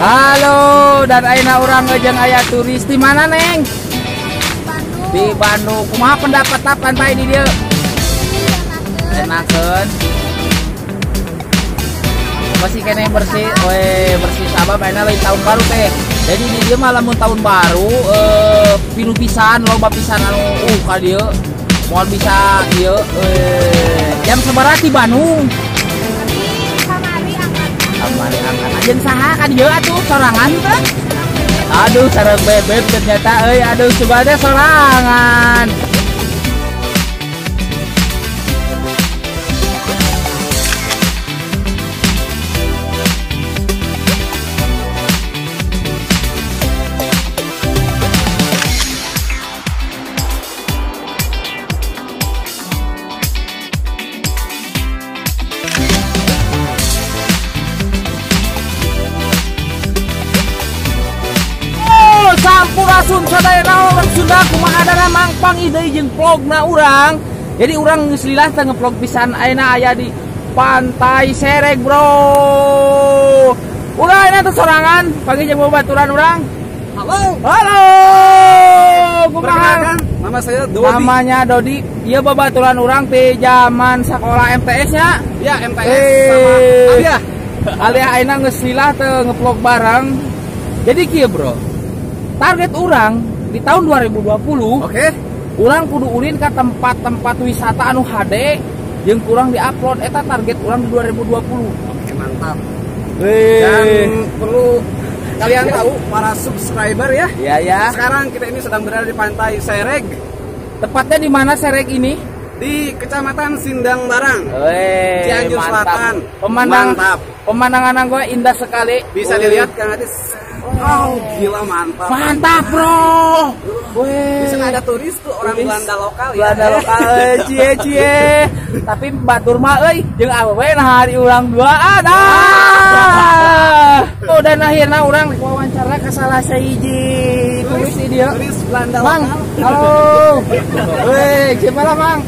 Halo, dan ayeuna urang jeung aya turis di mana, Neng? Bandung. Di Bandung. Kumaha pendapat pantai di dieu? Enakeun. Masih kene bersih, we bersih sabab ayeuna lain tahun baru teh. Jadi di dieu mah lamun tahun baru pilu pisan, loba pisan anu ka dieu. Moal bisa ieu jam sabaraha di Bandung? Kamari angkat. Kamari angkat. Jeung saha ka dieu atuh sorangan teh? Aduh, sareng bebek ternyata euy, aduh subade sorangan. Sampurasun sadayana orang Sunda kumaha dana mangpang ide jeung vlogna urang. Jadi urang geus lila teh ngevlog pisan ayeuna aya di Pantai Sereg, bro. Urang ayeuna teh sorangan, pagi jeung babaturan urang. Halo. Halo. Kumaha? Nama saya Dodi. Namanya Dodi. Ieu babaturan urang ti zaman sekolah MTS nya. Ya, MTS sama Alia. Alia ayeuna geus lila teh ngevlog bareng. Jadi kieu, bro. Target urang di tahun 2020, oke, urang kudu ulin ke tempat-tempat wisata anu HD yang kurang diupload. Eta target urang di 2020. Oke, mantap. Dan perlu kalian tahu para subscriber ya. Iya ya. Sekarang kita ini sedang berada di Pantai Sereg. Tepatnya di mana Sereg ini? Di Kecamatan Sindang Barang, Cianjur Selatan. Mantap. Pemandangan gua indah sekali. Bisa dilihat kan nanti. Oh, gila mantap. Mantap, bro. Weh. Bisa ada turis tuh orang turis Belanda lokal ya. Belanda lokal, cie cie. Tapi batur mah euy jeung awewe nah hari urang duaan. Ah. Oh, dan akhirnya urang wawancara ke salah sahiji turis di dieu. Turis Belanda Mang. Lokal. Halo. Weh, gimana, Mang?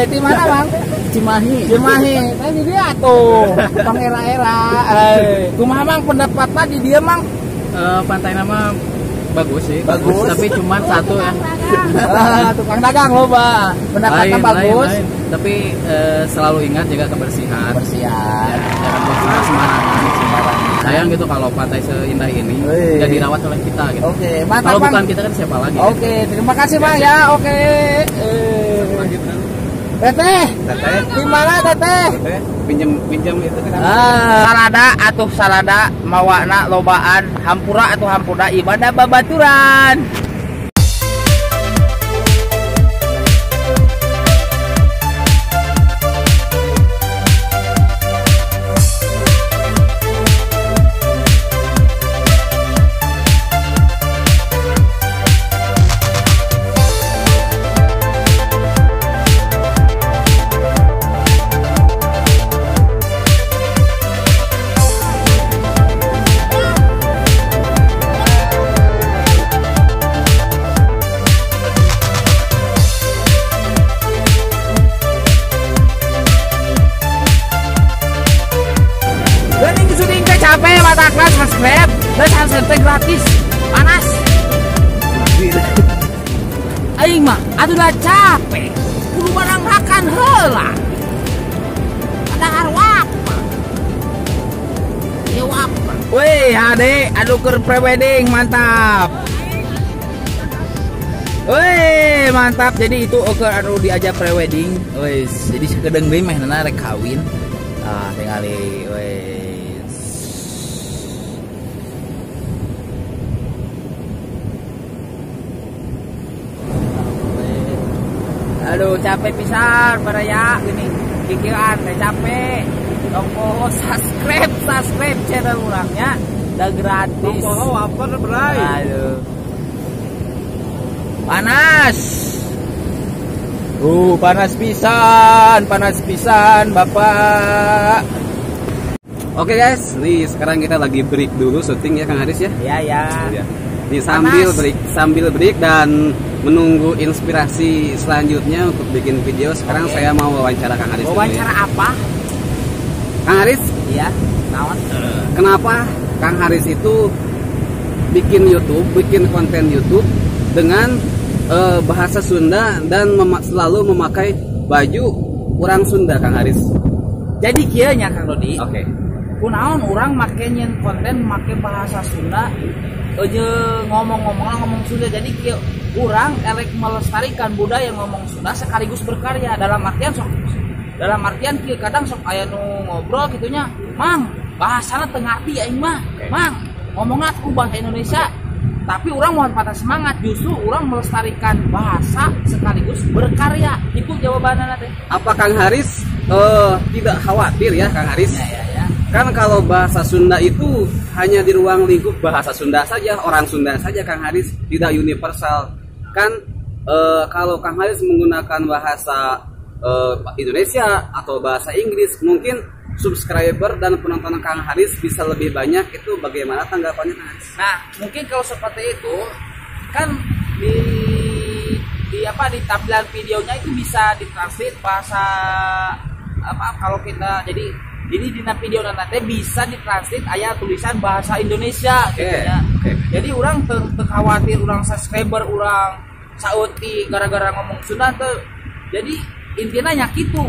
Di mana, Mang? Cimahi. Cimahi. Tadi di dia tuh, Bang era-era. Kumaha, Mang, pendapatna di dieu, Mang? Pantai nama bagus sih, bagus. Tapi cuma satu ya. Tukang dagang loba. Pendapatnya bagus. Lain. Tapi selalu ingat jaga kebersihan. Kebersihan. Ya, jangan buang sembarangan. Sayang gitu kalau pantai seindah ini nggak dirawat oleh kita gitu. Oke, mantap. Kalau bukan kita kan siapa lagi? Oke, terima kasih Bang ya. Oke. Teteh, Teteh, di mana Teteh? Pinjam itu kenapa? Salada atuh salada mawana lobaan hampura atuh hampura ibadah babaturan. Capek mata kelas subscribe dan subscribe gratis panas aing mah atuh dah capek kudu barang makan heula padahal waper ieu waper weh ade aduh keur prewedding mantap weh mantap. Jadi itu keur anu diajak prewedding weh jadi sakedeung deui meh rek kawin ah tingali weh. Aduh capek pisan baraya gini pikiran teh capek. Tong subscribe channel urangnya udah gratis. Tong waper bray. Aduh. Panas. Panas pisan Bapak. Oke guys, nih sekarang kita lagi break dulu syuting ya Kang Haris ya. Iya ya. Nih sambil break dan menunggu inspirasi selanjutnya untuk bikin video. Sekarang saya mau wawancara Kang Haris. Wawancara dulu ya. Apa? Kang Haris? Iya. Naon? Kenapa Kang Haris itu bikin YouTube, bikin konten YouTube dengan bahasa Sunda dan selalu memakai baju orang Sunda, Kang Haris? Jadi kieu nya Kang Dodi. Oke. Kunaon urang make nyeun konten make bahasa Sunda jeung ngomong-ngomong Sunda. Jadi kieu urang elek melestarikan budaya ngomong Sunda sekaligus berkarya. Dalam artian kieu kadang sok aya nu ngobrol kitunya, "Mang, bahasana teu ngarti aing mah. Mang, ngomongna ku bahasa Indonesia." Tapi orang mohon patah semangat, justru orang melestarikan bahasa sekaligus berkarya. Itu jawabannya teh. Apa Kang Haris tidak khawatir ya Kang Haris? Ya. Kan kalau bahasa Sunda itu hanya di ruang lingkup bahasa Sunda saja, orang Sunda saja Kang Haris, tidak universal. Kan kalau Kang Haris menggunakan bahasa Indonesia atau bahasa Inggris, mungkin subscriber dan penonton Kang Haris bisa lebih banyak. Itu bagaimana tanggapannya Kang Haris? Nah, mungkin kalau seperti itu kan di tampilan videonya itu bisa ditranslate bahasa apa, kalau kita jadi di video nanti bisa ditranslate aya tulisan bahasa Indonesia gitu ya. Okay. Jadi orang khawatir orang subscriber orang sauti gara-gara ngomong Sunda tuh. Jadi intinya nya kitu.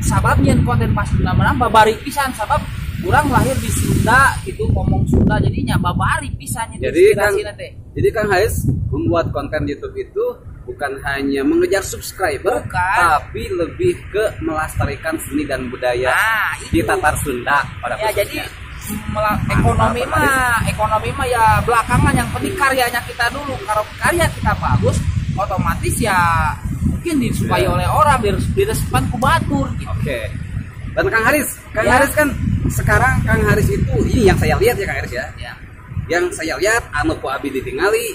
Sabab nyeun konten pas Sunda menambah babari pisan, sabab urang lahir di Sunda gitu ngomong Sunda jadinya babari pisan. Jadi Kang Haris membuat konten YouTube itu bukan hanya mengejar subscriber, bukan, tapi lebih ke melestarikan seni dan budaya di Tatar Sunda pada ya, khususnya. Jadi ekonomi mah ya belakangan, yang penting karyanya kita dulu. Kalau karya kita bagus, otomatis ya mungkin disukai oleh orang, direspon ku batur gitu. Oke. Dan Kang Haris, Haris kan sekarang Kang Haris itu ini yang saya lihat ya Kang Haris ya. Ya. Yang saya lihat anu ku abi ditingali,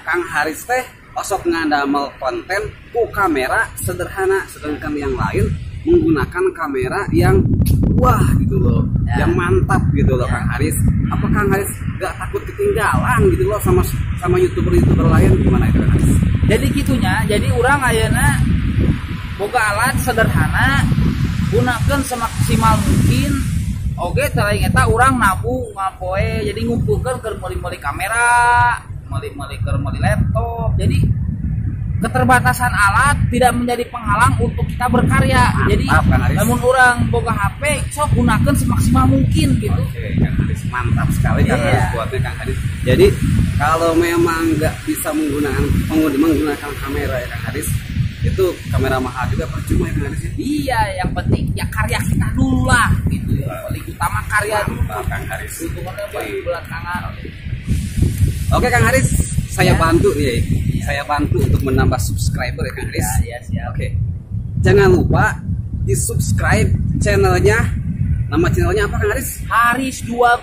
Kang Haris teh osok ngadamel konten ku kamera sederhana, sedangkan yang lain menggunakan kamera yang wah gitu loh, ya, yang mantap gitu loh ya. Kang Haris, apa Kang Haris gak takut ketinggalan gitu loh sama youtuber-youtuber lain, gimana itu Kang Haris? Jadi gitunya, jadi urang ayeuna boga alat sederhana, gunakan semaksimal mungkin. Oke, terakhir eta urang nabung ngapoe, jadi ngumpulkeun keur meuli-meuli kamera, meuli-meuli keur meuli laptop. Jadi keterbatasan alat tidak menjadi penghalang untuk kita berkarya. Mantap, jadi namun orang boga HP sok gunakan semaksimal mungkin gitu. Oke, Kang Haris mantap sekali Kang Haris buatnya Kang Haris. Jadi kalau memang nggak bisa menggunakan kamera ya Kang Haris, itu kamera mahal juga percuma ya Kang Haris ya? Iya, yang penting ya karya kita dulu lah gitu ya. Paling utama karya dulu Kang Haris. Hitungannya belakangan. Oke Kang Haris, saya bantu nih. Saya bantu untuk menambah subscriber ya Kang Haris. Ya, siap. Oke. Jangan lupa di subscribe channelnya. Nama channelnya apa Kang Haris? Haris 12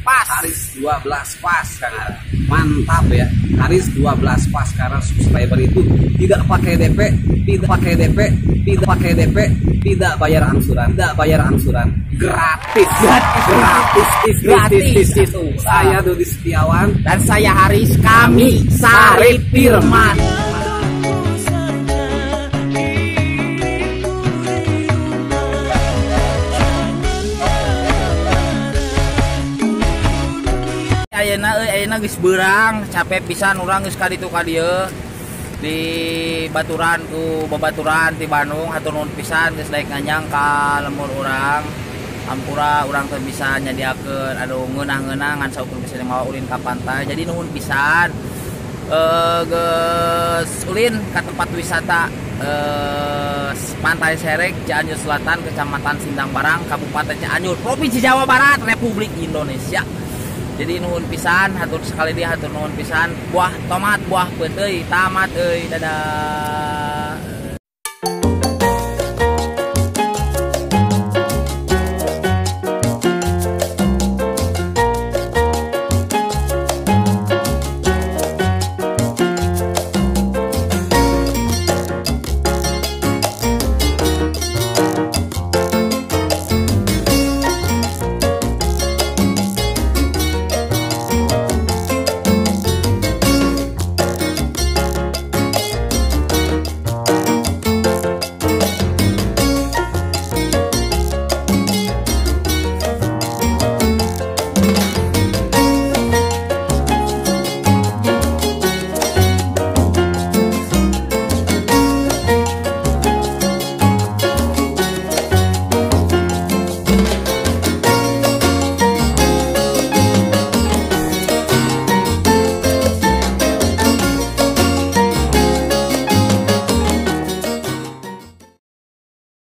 Pas. Haris 12 Pas Kang Haris. Mantap ya. Haris 12 Pas, karena subscriber itu tidak pakai DP, tidak pakai DP, tidak pakai DP, tidak bayar angsuran, tidak bayar angsuran. Gratis. Gratis. Gratis. Gratis. Saya Dodi Setiawan dan saya Haris, kami Sari Firman. Ayeuna euy, ayeuna geus beurang, capek pisan urang geus ka ditu ka dieu. Di baturan ku babaturan ti Bandung, hatur nuhun pisan geus daek nganjang ka lembur urang. Hampura urang teu bisa nyadiakeun anu ngeunah-ngeunah ngan saukur bisa mawa ulin ka pantai. Jadi nuhun pisan. Geus ulin ka tempat wisata Pantai Serek, Cianjur Selatan, Kecamatan Sindang Barang, Kabupaten Cianjur, Provinsi Jawa Barat, Republik Indonesia. Jadi nuhun pisan, hatur sekali dia hatur nuhun pisan. Buah tomat, buah peuteuy, tamat euy, dadah.